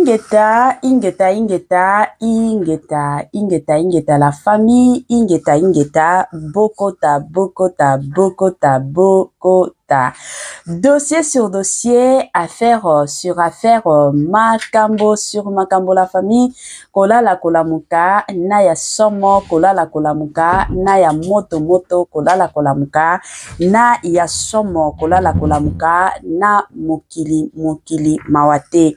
Ingeta, ingeta, ingeta, ingeta, ingeta, ingeta, la famille, ingeta, ingeta, bokota, bokota, bokota, bokota. Dossier sur dossier, affaire sur affaire, makambo sur makambo, la famille, kolala kolamuka, na ya somo, kolala kolamuka, na ya moto moto, kolala kolamuka, na ya somo, kolala kolamuka, na mokili mokili mawa te.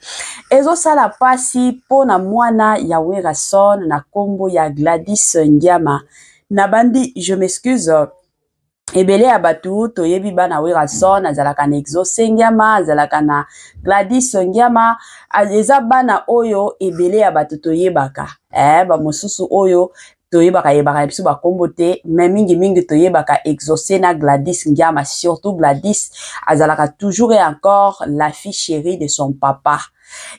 Ezosala pasi mpo na mwana ya Werrason na nkombo ya Gladys Ngiama. Nabandi, je m'excuse, ebele ya bato toyebi bana Werrason, azalaka na Exaucé Ngiama, azalaka na Gladys Ngiama. Eza bana oyo ebele ya bato toyebaka. Bamosusu oyo toyebaka yebaka na biso bakombo te, mais mingimingi toyebaka Exaucé na Gladys Ngiama. Surtout Gladys azalaka toujours et encore la fille chérie de son papa.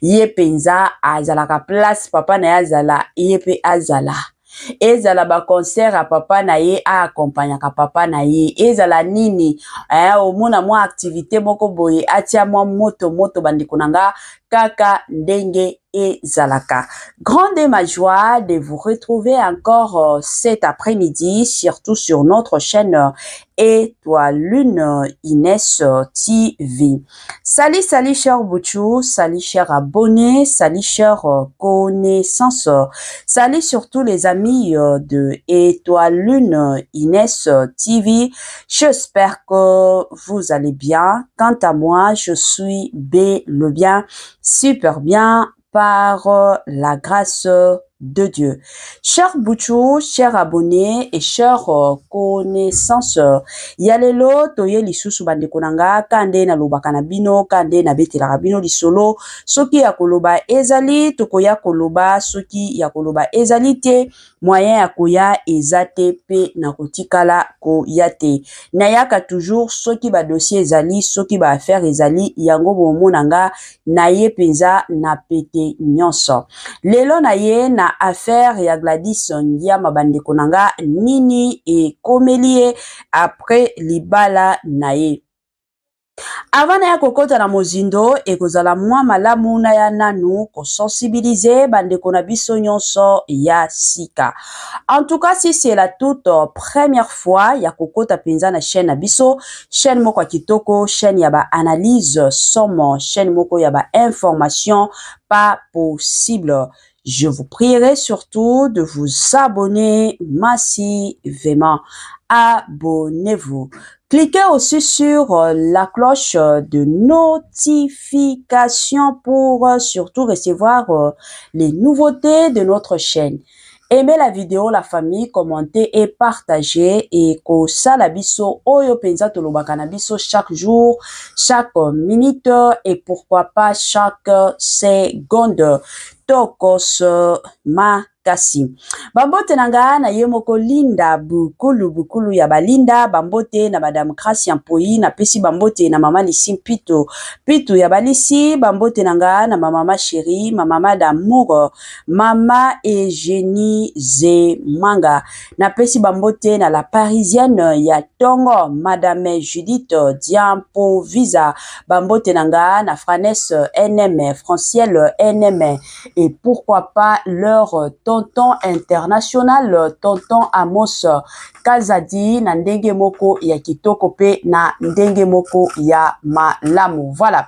Ye mpenza azalaka place papa na ye azala, ye mpe azala. Ezala baconcert ya papa na ye, aakompagnaka papa na ye. Ezala nini, omona mwa activité moko boye, atia mwa moto moto. Bandeko na nga, kaka ndenge ezalaka. Grande est ma joie de vous retrouver encore cet après-midi, surtout sur notre chaîne Étoile Lune Inès TV. Salut, salut, cher Bouchou, salut, cher abonné, salut, cher connaissance, salut surtout les amis de Étoile Lune Inès TV. J'espère que vous allez bien. Quant à moi, je suis bel et bien, super bien par la grâce de Dieu. Cher Bouchou, cher abonné et cher connaissance, ya lelo toye lisusu, bandeko na nga, ka nde nalobaka na bino, ka nde nabetelaka bino lisolo. Soki ya koloba ezali, tokoya koloba. Soki ya koloba ezali te, moyen ya koya eza te, mpe na kotikala koya te. Nayaka toujours soki badossier ezali, soki baaffaire ezali. Yango bomona nga naye mpenza na pete nyonso. Lelo na ye na affaire ya Gladys Ngiama. Bandeko na nga, nini ekomeli ye après libala na ye? Avant naya kokɔta na mozindo, ekozala mwa malamu naya nanu kosensibiliser bandeko na biso nyonso ya sika. En tout cas, si c'est la toute première fois ya kokɔta mpenza na chaîne na biso, chaîne moko ya kitoko, chaîne ya baanalyse somo, chaîne moko ya bainformation pas possible, je vous prierai surtout de vous abonner massivement. Abonnez-vous. Cliquez aussi sur la cloche de notification pour surtout recevoir les nouveautés de notre chaîne. Aimez la vidéo, la famille, commentez et partagez. Et kosala biso oyo penza tolobaka na biso chaque jour, chaque minute et pourquoi pas chaque seconde. Tokos makasi. Bambote na nga na ye moko Linda Bukulu, Bukulu ya balinda. Bambote na Madame Gracia Mpoi. Napesi bambote na mama Lisi Mpito, Pitu ya balisi. Bambote na nga na mamama chérie, mamama d'amour, mama Eugénie Zemanga. Napesi bambote na la Parisienne ya ntongo, Madame Judith Diampo Visa. Bambote na nga na Franes NM, Franciel NM et pourquoi pas leur tonton international, tonton Amos Kazadi, na ndenge moko ya kitoko mpe na ndenge moko ya malamu. Voilà,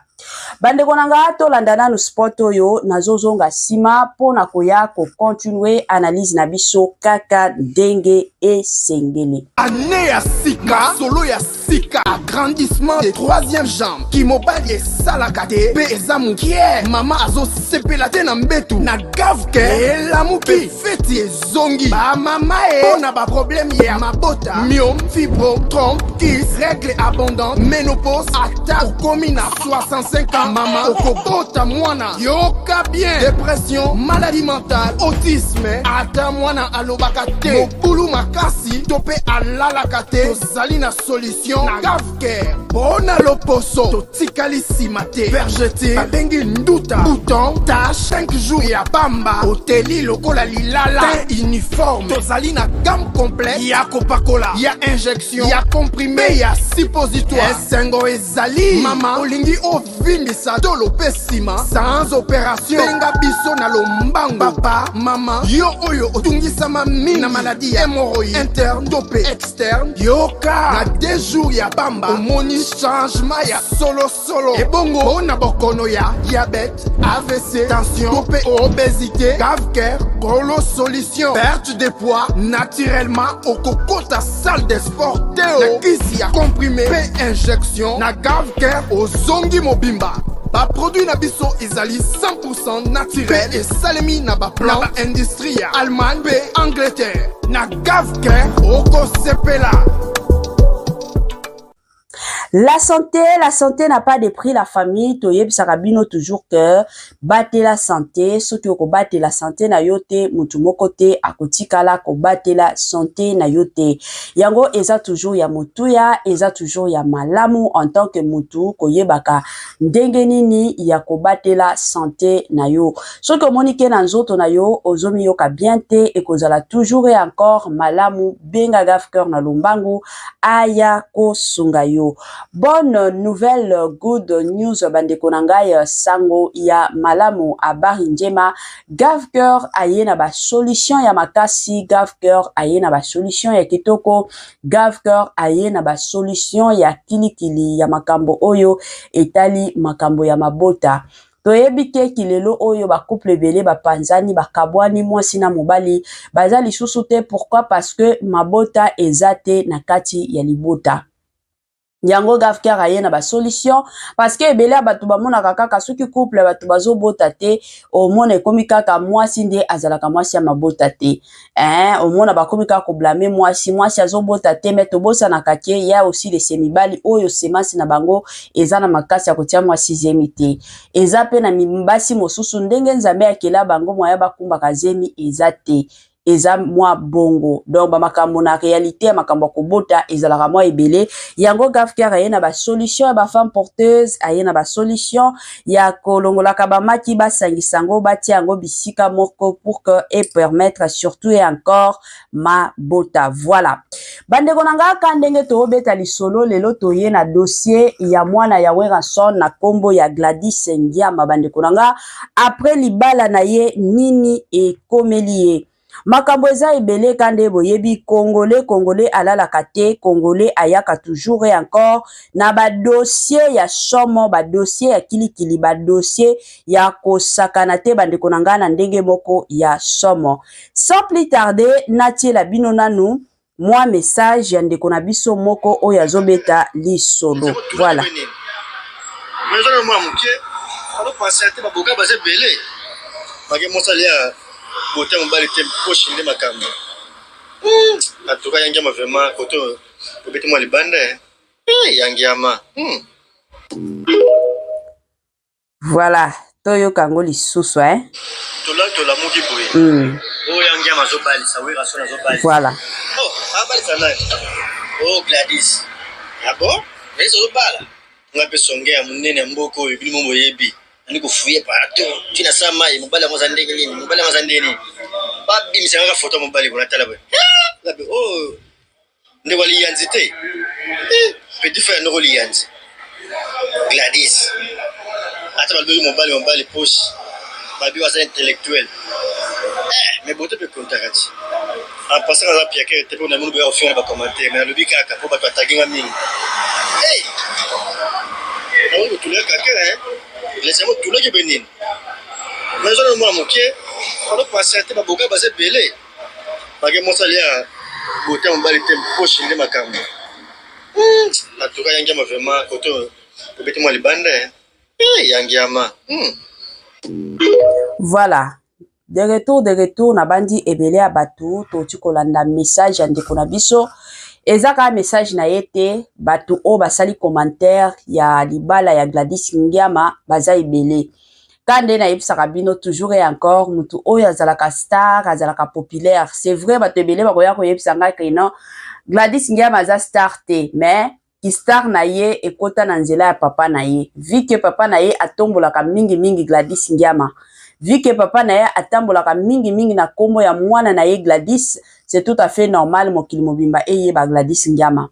bandeko na nga, tolanda nanu spot oyo. Nazozonga nsima mpona koya kocontinuer analyse na biso kaka ndenge esengeli. Année ya sika, solo ya sika, agrandissement de troisième jambe, kimobali esalaka te mpe eza mokie, mama azosepela te na mbetu na gavke, elamuki, feti ezongi, bamama e mpo na baproblème ya mabota, myome, fibrome, trompe, kyste, règle abondante, ménopause. Ata okomi na 65 ans, mama, okobota mwana. Yoka bien: dépression, maladie mentale, autisme, ata mwana alobaka te, mobulu makasi to mpe alalaka te, tozali na solution na Gavcare. Mpo na loposo, totikali nsima te. Vergeture, babengi nduta, bouton, tache, 5 jours ya pamba, oteli lokola lilala, teint uniforme. Tozali na gamme complète ya kopakola, ya injection, ya comprimé, ya suppositoire. Esengo ezali, mama, olingi ovimbisa. Kozongisa tolo mpe nsima sans opération. Benga biso na lombango. Papa, mama, yo oyo otungisama mingi na maladie ya hémorroïde interne to mpe externe, yoka na 2 jours ya pamba omoni changement ya solosolo. Ebongo mpo na bokono ya diabète, AVC, tension to mpe obésité, Gavcare kolo solution. Perte de poids naturellement, okokota salle de sport te o. Na kisi ya comprimé mpe injection na Gavcare ozongi mobimba. Baproduit na biso ezali 100% naturel, esalemi na baplan na baindustrie ya Allemagne mpe Angleterre. Na Gavcare okosepela. La santé, la santé n'a pas de prix, la famille. Toyebisaka bino toujours que batela santé. Soki okobatela santé na yo te, mutu moko te akotikala kobatela santé na yo te. Yango eza toujours ya motuya, eza toujours ya malamu en tant que mutu koyebaka ndenge nini ya kobatela santé na yo. Soki omoni ke na nzoto na yo ozomiyoka bien te, ekozala toujours et encore malamu benga Gafcœur na lombangu aya kosunga yo. Bonne nouvelle, good news, bandeko na ngai, sango ya malamu, habari njema. Gavcœur aye na basolution ya makasi, Gavcœur aye na basolution ya kitoko, Gavcœur aye na basolution ya kilikili ya makambo oyo etali makambo ya mabota. Toyebi te kilelo oyo bacouple ebele bapanzani, bakabwani, mwasi na mobali baza lisusu te. Pourquoi? Parce que mabota eza te na kati ya libota. Yango Gafcare aye na basolution, parce que ebele ya bato bamonaka kaka soki couple bato bazobota te, omona ekomi kaka mwasi nde azalaka mwasi ya mabota te, eh, omona bakomi kaka koblâmer mwasi, mwasi azobota te. Mais tobosanaka ke ya aussi lese mibali oyo semence na bango eza na makasi ya kotia mwasi zemi te. Eza mpe na basi mosusu, ndenge Nzambe akela bango, moya bakumbaka zemi eza te, eza mwa bongo. Donc bamakambo na réalité ya makambo ya kobota ezalaka mwa ebele. Yango Gafcare aye na basolution ya bafemme porteuse, aye na basolution ya kolongolaka bamaki, basangisa yango, batia yango bisika moko pour que epermettre surtout et encore mabota. Voilà, bandeko na nga, kaka ndenge toobeta lisolo lelo, toye na dossier ya mwana ya Werrason na nkombo ya Gladys Ngiama. Bandeko na nga, après libala na ye, nini ekomeli ye? Makambo eza ebele. Ka nde boyebi, Congolais, Congolais alalaka te, Congolais ayaka toujours et encore na badossier ya somo, badossier ya kilikili, badossier ya kosakana te, bandeko na ngai, na ndenge moko ya somo. Sans plus tarder, natiela bino nanu mwa message ya ndeko na biso moko oyo azobeta lisolo. Voilà. Mwana moke alopasa te, baboka baza ebele, make mosali ya bote mobali te, poche nde makambo. En tout cas, yangiama vraiment koto obeti mwa libanda, yangiama. Voilà, toyoka yango lisusu, eh? Tolamuki boye, oyo yangiama azobalisa, Werrason azobalisa. Voilà. Oh, abalisa nani? Oh, Gladys. Ah bon, Gladys azobala. Nga mpe songe ya monene ya mboka oyo, bino mo boyebi, andi kofuye partout ntina sa mai. Mobali yango aza ndenge nini? Mobali yango aza ndenge nini? Babimisa kaka foto ya mobali bona, tala boye, ngabe oyo ndeko aliyanzi te, petit frère ndoko liyanzi. Gladys, ata balobeki mobali, mobali poche, babi aza intellectuel, mais bote mpe kontaka ti en passant aza piakere te. Mpo namoni boya kofinga na bacommentaire, mais nalobi kaka mpo bato ataginga mingi. Namoni kotulaka kaka lesamo tulaki boye nini, mais eza na mwana moke alopasa te, baboka baza ebele, make mosali ya bote mobali te, poche nde makambo. En tout cas, yangiama vraiment koto obeti mwa libanda, yangiama. Voilà, de retour, de retour. Nabandi ebele ya bato toti kolanda message ya ndeko na biso. Eza kaka message na ye te, bato oyo basali commentaire ya libala ya Gladys Ngiama baza ebele. Ka nde nayebisaka bino toujours et encore, motu oyo azalaka star azalaka populaire. C'est vrai, bato ebele bakoya koyebisa ngai ke non, Gladys Ngiama aza star te, mais kistar na ye ekota na nzela ya papa na ye, vu que papa na ye atombolaka mingimingi Gladys Ngiama, vu que papa na ye atambolaka mingimingi na nkombo ya mwana na ye Gladys. C'est tout à fait normal mokili mobimba eyeba Gladys Ngiama.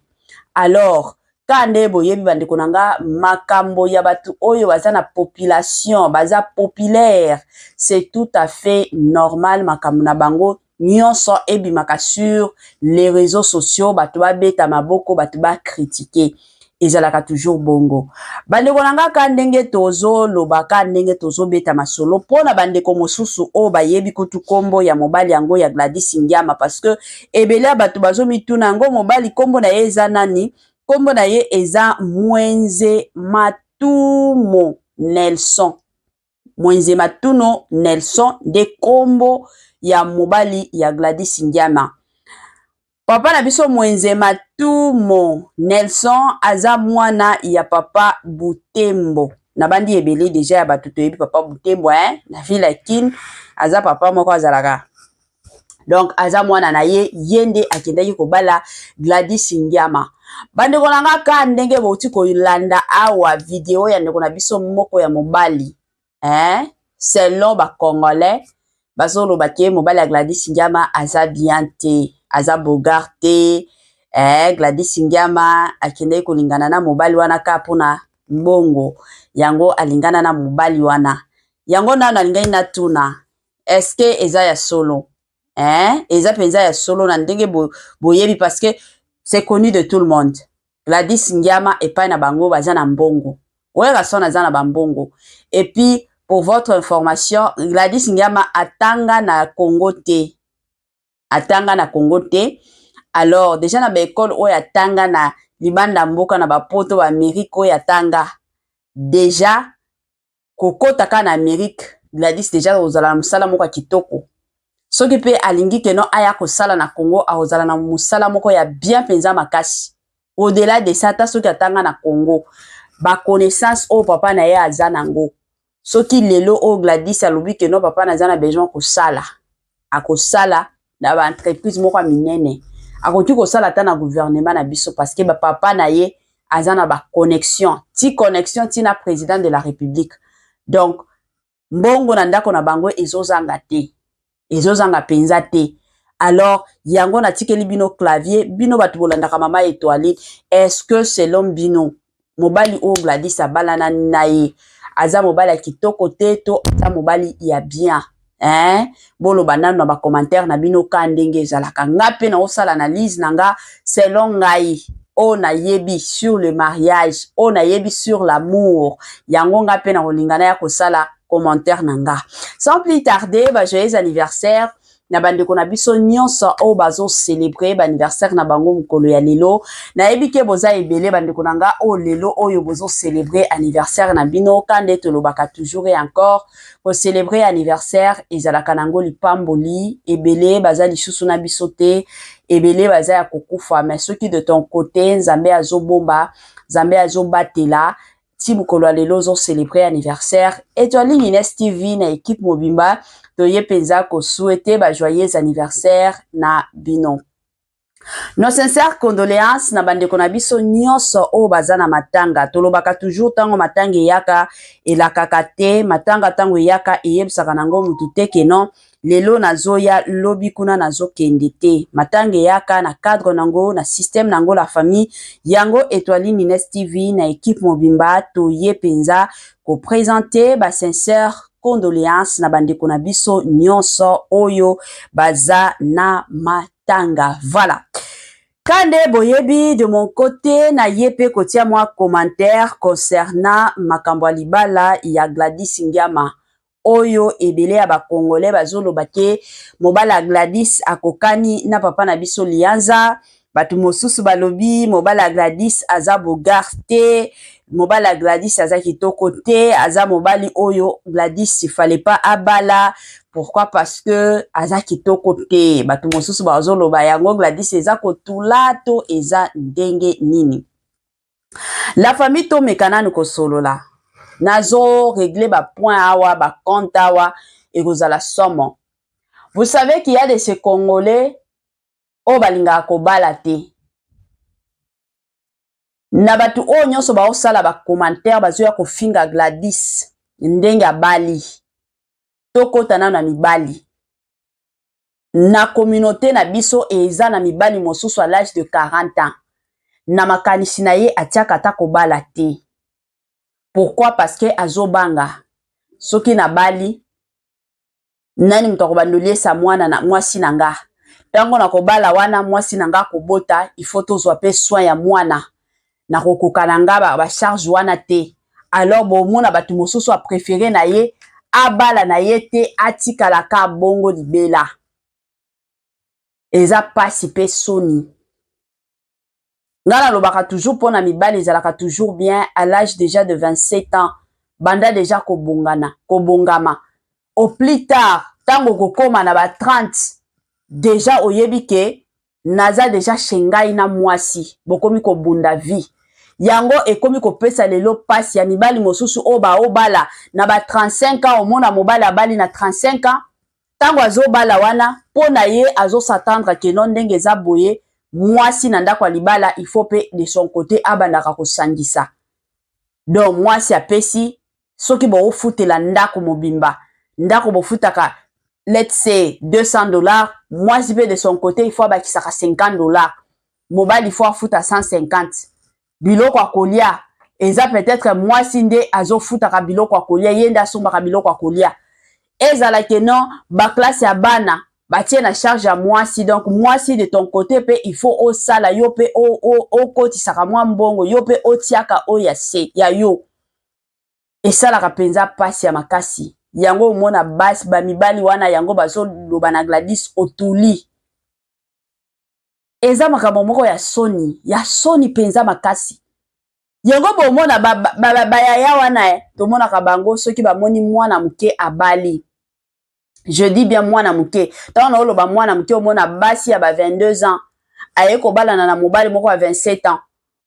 Alors Ka nde boyebi, bandeko na nga, makambo ya bato oyo baza na population, baza populaire, c'est tout à fait normal makambo na bango nyonso ebimaka sur les réseaux sociaux, bato babeta maboko, bato bacritiquer. Ezalaka toujours bongo, bandeko na nga. Ka ndenge tozoloba, ka ndenge tozobeta masolo mpo na bandeko mosusu oyo bayebi kutu nkombo ya mobali yango ya Gladys Ngiama, parce que ebele ya bato bazomituna yango, mobali nkombo na ye eza nani? Nkombo na ye eza Mwenze Matumo Nelson. Mwenze Matuno Nelson nde nkombo ya mobali ya Gladys Ngiama. Papa na biso Mwenze Matumo Nelson aza mwana ya papa Butembo. Na bandi ebele déjà ya bato toyebi papa Butembo, hein? Na ville ya Kin aza papa moko azalaka. Donc aza mwana na ye, ye nde akendaki kobala Gladys Ngiama. Bandeko na nga, ka ndenge bouti kolanda awa video ya ndeko na biso moko ya mobali, hein? Selon bacongolais bazoloba ke mobali ya Gladys Ngiama aza bien te, aza beau gars te. Gladys Ngiama akendaki kolingana na mobali wana kaka mpona mbongo. Yango alingana na mobali wana. Yango nano alingaki natuna: eske eza ya solo, eh? Eza mpenza ya solo na ndenge boyebi? Parce que c'est connu de tout le monde, Gladys Ngiama epai na bango baza na mbongo, Werrason aza na bambongo. Et puis, pour votre information, Gladys Ngiama atanga na Congo te, atanga na Congo te. Alors déjà na baécole oyo atanga na libanda mboka, na bapoto, baAmérique oyo atanga, déjà kokota kaka na Amérique, Gladys déjà kozala na mosala moko ya kitoko. Soki mpe alingi keno aya kosala na Congo, akozala na mosala moko ya bien mpenza makasi. Au-delà de ça, ata soki atanga na Congo, baconnaissance oyo papa na ye aza nango, soki lelo oyo Gladys alobi keno papa naza na besoin kosala, akosala na baentreprise moko ya minene, akoki kosala ata na gouvernement na biso, parce que bapapa na ye aza na baconnexion, ti connexion ntina président de la République. Donc mbongo na ndako na bango ezozanga te, ezozanga mpenza te. Alors yango natikeli bino clavier, bino bato bolandaka Mama Étoile. Est-ce que selon bino, mobali oyo Gladys abalana na ye aza mobali ya kitoko te to aza mobali ya bien, hein? Boloba nanu na bacommentaire na bino ka ndenge ezalaka. Nga mpe naosala analyse na nga selon ngai oyo nayebi sur le mariage, oyo nayebi sur l'amour. Yango nga mpe na kolinga na ya kosala commentaire na nga. Sans plus tarder, ba joyeux anniversaire na bandeko na biso nyonso oyo bazocélébrer baanniversaire na bango mokolo ya lelo. Nayebi ke boza ebele, bandeko na nga, oyo lelo oyo bozocélébrer anniversaire na bino. Ka nde tolobaka toujours et encore, kocélébrer anniversaire ezalaka nango lipamboli. Ebele baza lisusu na biso te, ebele baza ya kokufa, mais soki de ton côté Nzambe azobomba, Nzambe azobatela ti mokolo ya lelo ozocélébrer anniversaire, Étoile Ines TV na équipe mobimba toye mpenza kosouhaiter bajoyeux anniversaire na bino. Nos sincères condoléances na bandeko na biso nyonso oyo baza na matanga. Tolobaka toujours, ntango matanga eyaka, elakaka te. Matanga ntango eyaka, eyebisaka nango mutu te keno lelo nazoya, lobi kuna nazokende te. Matanga eyaka na cadre nango, na système nango, la famille. Yango Étoile Nines TV na équipe mobimba toye mpenza koprésenter basincère condoléance na bandeko na biso nyonso oyo baza na matanga. Voilà, ka nde boyebi, de mon côté naye mpe kotia mwa commentaire concernant makambo ya libala ya Gladys Ngiama, oyo ebele ya bacongolais bazoloba ke mobali ya Gladys akokani na papa na biso Lianza. Bato mosusu balobi mobali ya Gladys aza beau gars te, mobali ya Gladys aza kitoko te, aza mobali oyo Gladys fallait pas abala. Pourquoi? Parce que aza kitoko te. Bato mosusu bazoloba yango. Gladys eza kotula to eza ndenge nini? La famille, tomeka nanu kosolola. Nazo régler bapoint awa, bacompte awa ekozala somo. Vous savez qu'il y a de ces Congolais oyo balingaka kobala te. Na bato oyo nyonso baosala bacommentaire, bazoya kofinga Gladys ndenge abali, tokɔta nano na mibali na communauté na biso. Eza na mibali mosusu à l'âge de 40 ans. Na makanisi na ye atiaka ata kobala te. Pourquoi? Parce que azobanga soki nabali, nani moto akobanda oliesa mwana na mwasi na nga? Ntango nakobala wana, mwasi na nga akobota, il faut tozwa mpe soin ya mwana, nakokoka na nga bacharge wana te. Alors bomona bato mosusu apréférer na ye abala na ye te, atikalaka bongo libela. Eza pasi mpe soni. Nga nalobaka toujours, mpona mibali ezalaka toujours bien à l'âge déjà de 27 ans banda déjà kobongana, kobongama. Au plus tard, ntango okokóma na ba 30, déjà oyebi ke naza déjà chez ngai na mwasi, bokomi kobunda vie. Yango ekomi kopesa lelo mpasi ya mibali mosusu oyo baobala na ba 35 ans. Omona mobali abali na 35 ans, ntango azobala wana, mpo na ye azos'attendre ke non, ndenge eza boye, mwasi na ndako ya libala, il faut mpe de son côté abandaka kosangisa. Donc mwasi apesi, soki boofutela ndako mobimba, ndako bofutaka, let's say 200 $, mwasi mpe de son côté il faut abakisaka 50 $. Mobali faut afuta 150. Biloko ya kolia eza peut-être mwasi nde azofutaka biloko ya kolia, ye nde asombaka biloko ya kolia. Ezalaki non, baclasse ya bana batie na charge ya mwasi. Donc mwasi, de ton côté mpe il faut osala, yo mpe okotisaka mwa mbongo, yo mpe otiaka oyo ya se ya yo. Esalaka mpenza mpasi ya makasi. Yango omona basi, bamibali wana, yango bazoloba na Gladys otuli. Eza makambo moko ya soni, ya soni mpenza makasi. Yango bomona bayaya ba, ba, wana tomonaka bango soki bamoni mwana moke abali, je dis bien mwana moke. Ntango na oloba mwana moke, omona basi ya ba 22 ans aye kobalana na mobali moko ya 27 ans,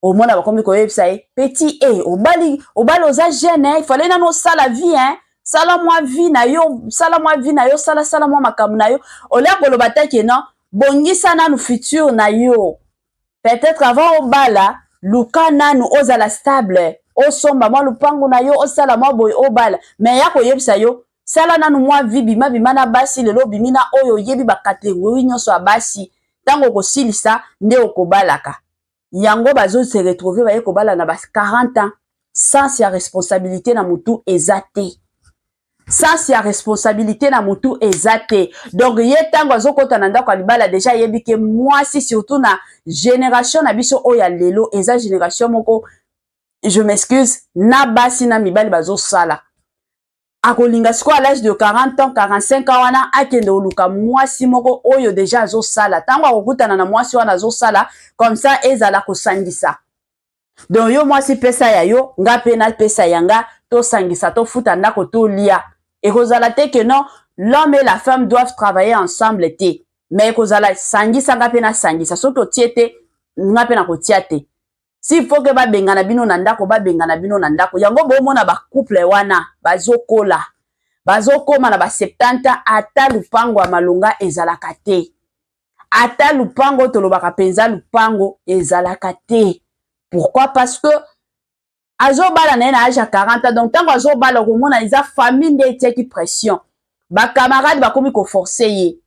omona bakomi koyebisa ye: "Petit e, obali, obali, oza jeune, eh, fallait nano osala vie, hein? Sala mwa vie na yo, sala mwa vie na yo, sala, sala mwa makambo na yo." Olia koloba te ke non, bongisa nanu futur na yo. Peut-être avant obala, luka nanu ozala stable, osomba mwa lupangu na yo, osala mwa boye, obala. Mais ya koyebisa yo: "Sala nanu mwa vie, bima bima na basi, lelo obimi na oyo, oyebi bacatégorie nyonso ya basi, ntango okosilisa nde okobalaka." Yango bazose retrouver baye kobala na ba 40 ans. Sens ya responsabilité na mutu eza te, sens ya responsabilité na mutu eza te. Donc ye ntango azokɔta na ndako ya libala, déjà ayebi ke mwasi, surtout na génération na biso oyo ya lelo, eza génération moko, je m'excuse, na basi na mibali bazosala. Akolinga sikoyo à l'âge de 40 ans, 45 ans wana, akende koluka mwasi moko oyo déjà azosala. Ntango akokutana na mwasi wana azosala, comme ça ezala kosangisa. Donc yo mwasi pesa ya yo, nga mpe napesa ya nga, tosangisa, tofuta ndako, tolia. Ekozala te ke non, l'homme et la femme doivent travailler ensemble te, mais ekozala sangisa, nga mpe nasangisa. Soki otie te, nga mpe nakotia te. S'il faut ke babengana bino na ndako, babengana bino na ndako. Yango bomona bacouple wana bazokola, bazokóma na ba 70, ata lupango ya malonga ezalaka te, ata lupango, tolobaka mpenza lupango ezalaka te. Pourquoi? Parce que azobala na ye na age ya 40 ans. Donc ntango azobala, okomona eza famille nde etiaki pression, bacamarade bakomi koforcer ye.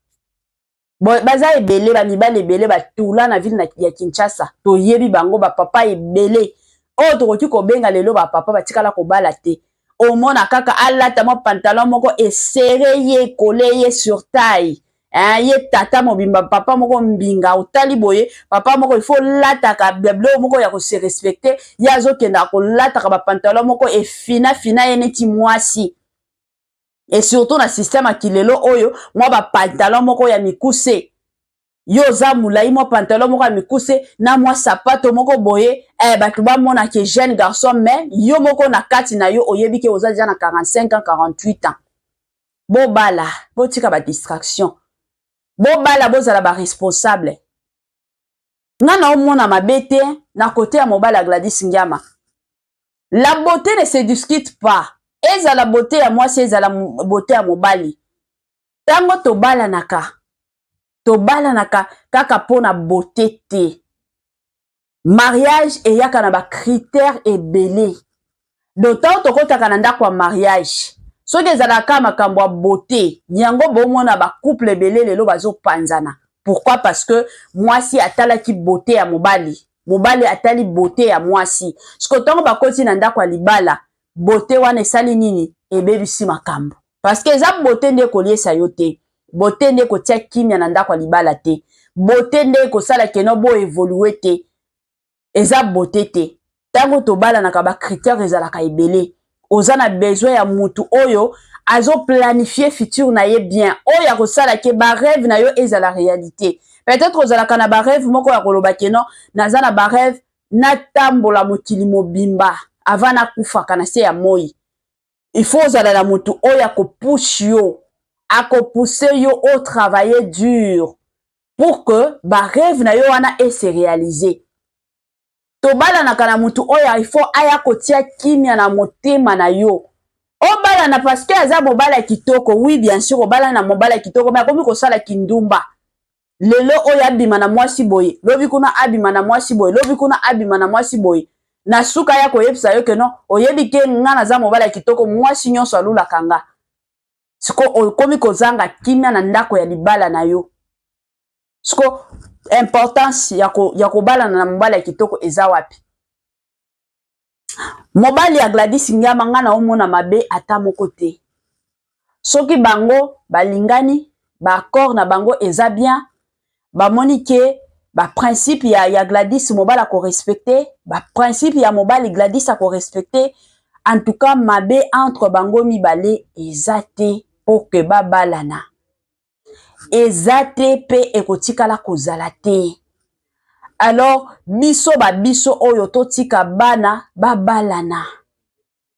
Baza ebele, bamibali ebele batula na ville ya Kinshasa, toyebi bango, bapapa ebele oyo tokoki kobenga lelo bapapa batikala kobala te. Omona kaka alata mwa pantalon moko eserrer ye, ekole ye sur taille, hein, ye tata mobimba, papa moko mbinga. Otali boye, papa moko il faut lataka biloko moko ya kose respecter, ye azokendaka kolataka bapantalon moko efinafina ye neti mwasi. Et surtout na système ya kilelo oyo, mwa bapantalon moko ya mikuse, yo oza molai, mwa pantalon moko ya mikuse na mwa sapato moko boye, bato bamona ke jeune garçon. Mais yo moko na kati na yo oyebi ke oza deja na 45 ans, 48 ans. Bobala, botika badistraction, bobala, bozala baresponsable. Nga na omona mabe te na kote ya mobali ya Gladys Ngiama. La beauté ne se discute pas. Ezala beauté ya mwasi, ezala beauté ya mobali, ntango tobalanaka, tobalanaka kaka mpona beauté te. Mariage eyaka na bacritère ebele. Donc ntango tokɔtaka na ndako ya mariage, soki ezalaka makambo ya beauté, yango bomona bacouple ebele lelo bazopanzana. Pourquoi? Parce que mwasi atalaki beauté ya mobali. Mobali atali beauté ya mwasi. Siko ntango bakoti na ndako ya libala, beauté wana esali nini? Ebebisi makambo, parce que eza beauté nde ekoliesa yo te, beauté nde ekotia kimia na ndako ya libala te, beauté nde ekosala que non, boévoluer te. Eza beauté te. Ntango tobalanaka, bacritère ezalaka ebele. Oza na besoin ya mutu oyo azoplanifier futur na ye bien, oyo akosala que barêve na yo ezala réalité. Peut-être ozalaka na barêve moko ya koloba que non, naza na barêve natambola mokili mobimba avant nakufaka na se ya moi. Il faut ozala na motu oyo akopousser yo, akopousser yo otravailler dur pour que barêve na yo wana ese réaliser. Tobalanaka na motu oyo il faut aya kotia kimia na motema na yo. Obalana parce que aza mobali ya kitoko, oui, bien sûr, obalana na mobali ya kitoko, mais akomi kosala kindumba. Lelo oyo abima na mwasi boye, lobi kuna abima na mwasi boye, lobi kuna abima na mwasi boye. Na suka ya koyebisa yo que non, oyebi que nga naza mobali ya kitoko, mwasi nyonso alulaka nga. Siko okomi kozanga kimia na ndako ya libala na yo. Siko importance ya kobalana na mobali ya kitoko eza wapi? Mobali ya Gladys Ngiama, nga na omona mabe ata moko te. Soki bango balingani, baaccord na bango eza bien, bamoni que baprincipe ya Gladys, mobali akorespecter baprincipe ya mobali, Gladys akorespecter, en tout cas mabe entre bango mibale eza te mpo que babalana. Eza te mpe ekotikala kozala te. Alors biso babiso oyo totika bana babalana.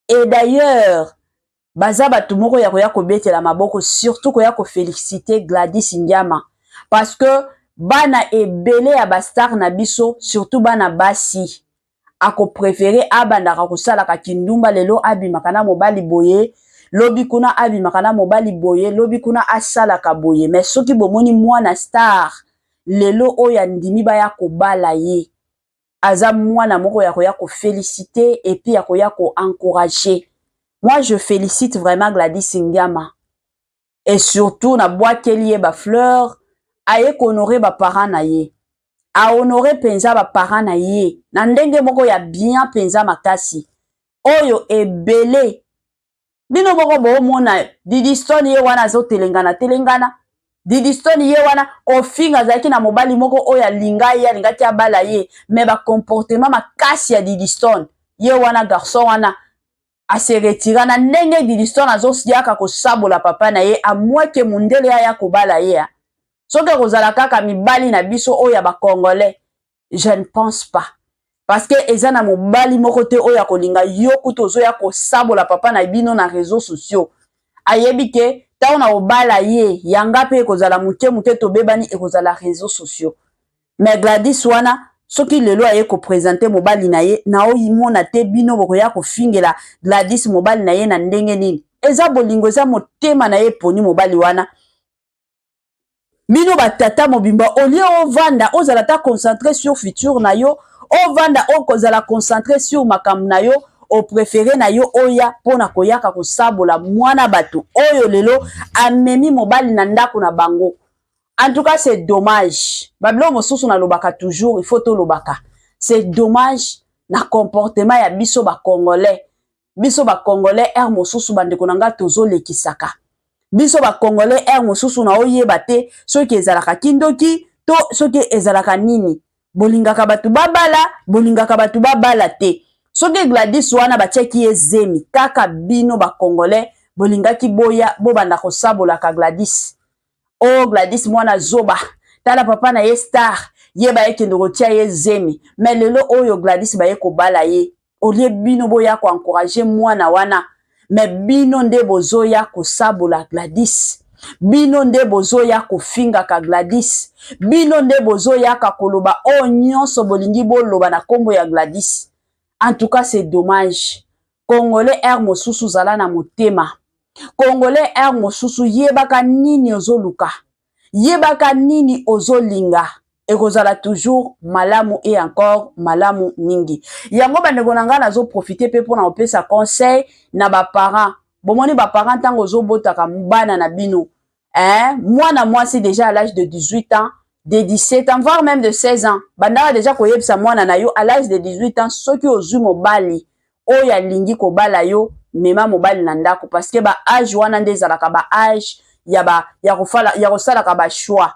Et d'ailleurs baza bato moko ya koya kobetela maboko, surtout koya koféliciter Gladys Ngiama, parce que bana ebele ya bastar na biso, surtout bana basi, akopréférer abandaka kosalaka kindumba. Lelo abimaka na mobali boye, lobi kuna abimaka na mobali boye, lobi kuna asalaka boye. Mais soki bomoni mwana star lelo oyo andimi baya kobala ye, aza mwana moko ya koya koféliciter et puis ya koya koencourager. Moi, je félicite vraiment Gladys Ngiama et surtout nabwakeli ye bafleur. Aye kohonorer baparent na ye, ahonorer mpenza baparent na ye na ndenge moko ya bien mpenza makasi. Oyo ebele bino moko boomona Didistone, ye wana azotelengana telengana. Didistone ye wana kofinga, azalaki na mobali moko oyo alinga ye, alingaki abala ye, mais bacomportement makasi ya Didistone ye wana, garçon wana ase retirer. Na ndenge Didistone azoyaka kosabola papa na ye, amweke mundele aya kobala ye. Soki ekozala kaka mibali na biso oyo ya bacongolais, je ne pense pas, parce que eza na mobali moko te oyo akolinga yo kutu ozoya kosabola papa na bino na réseaux sociaux. Ayebi que ntango na kobala ye, yanga mpe ekozala moke moke, tobebani, ekozala réseaux sociaux. Mais Gladys wana, soki lelo aye koprésenter mobali na ye, naomona te bino bokoya kofingela Gladys mobali na ye na ndenge nini. Eza bolingo, eza motema na ye eponi mobali wana. Bino batata mobimba, au lieu ovanda ozala ta concentré sur futur na yo, ovanda okozala concentré sur makambo na yo, opréférer na yo oya mpona koyaka kosabola mwana bato oyo lelo amemi mobali na ndako na bango. En tout cas, c'est dommage. Babiloko mosusu nalobaka toujours, il faut tolobaka, c'est dommage na comportement ya biso bacongolais. Biso bacongolais, heure mosusu, bandeko na nga, tozolekisaka. Biso bacongolais, heure mosusu na oyeba te soki ezalaka kindoki to soki ezalaka nini. Bolingaka bato babala, bolingaka bato babala te. Soki Gladys wana batiaki ye zemi, kaka bino bacongolais bolingaki boya bobanda kosabolaka Gladys. O oh, Gladys mwana zoba, tala papa na ye star, ye bayekende kotia ye zemi. Mais lelo oyo Gladys baye kobala ye, au lieu bino boya koencourager mwana wana, mais bino nde bozoya kosabola Gladys, bino nde bozoya kofingaka Gladys, bino nde bozoyaka koloba oyo nyonso bolingi boloba na nkombo ya Gladys. En tout cas, c'est dommage. Congolais, heure mosusu zala na motema. Congolais, heure mosusu yebaka nini ozoluka, yebaka nini ozolinga, ekozala toujours malamu et encore malamu mingi. Yango, bandeko na ngai, nazoprofiter mpe mpona kopesa conseil na baparent. Bomoni baparent, ntango ozobotaka bana na bino, hein? Mwana mwasi déjà à l'âge de 18 ans, de 17 ans, voire même de 16 ans. Bandaka déjà koyebisa mwana na yo à l'âge de 18 ans, soki ozwi mobali oyo alingi kobala yo, mema mobali na ndako, parce que ba âge wana nde ezalaka ba âge ya ba ya kofala ya kosalaka ba choix.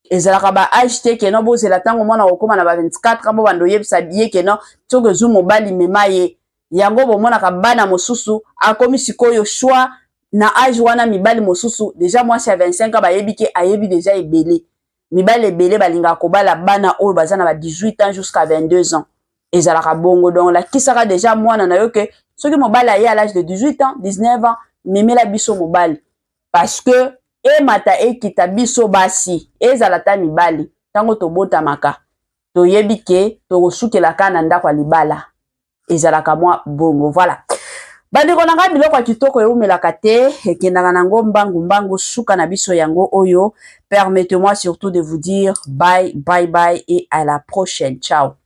Ezalaka ba âge te que non, bozela ntango mwana kokóma na ba 24 ans, bobanda oyebisa ye que non, soki ozwi mobali, mema ye. Yango bomonaka bana mosusu akomi sikoyo choix na âge wana. Mibali mosusu déjà, mwasi ya 25 ans, bayebi ke ayebi déjà ebele. Mibali ebele balingaka kobala bana oyo baza na ba 18 ans jusqu'à 22 ans. Ezalaka bongo. Donc lakisaka déjà mwana na yo ke soki mobali aye à l'âge de 18 ans, 19 ans, memela biso mobali, parce que emata ekita, biso basi, ezala ta mibali, ntango tobotamaka toyebi ke tokosukelaka na ndako ya libala. Ezalaka mwa bongo. Voilà, bandeko na ngai, biloko ya kitoko eumelaka te, ekendaka nango mbangu mbangu. Suka na biso yango oyo. Permettez-moi surtout de vous dire bye bye bye et à la prochaine. Ciao.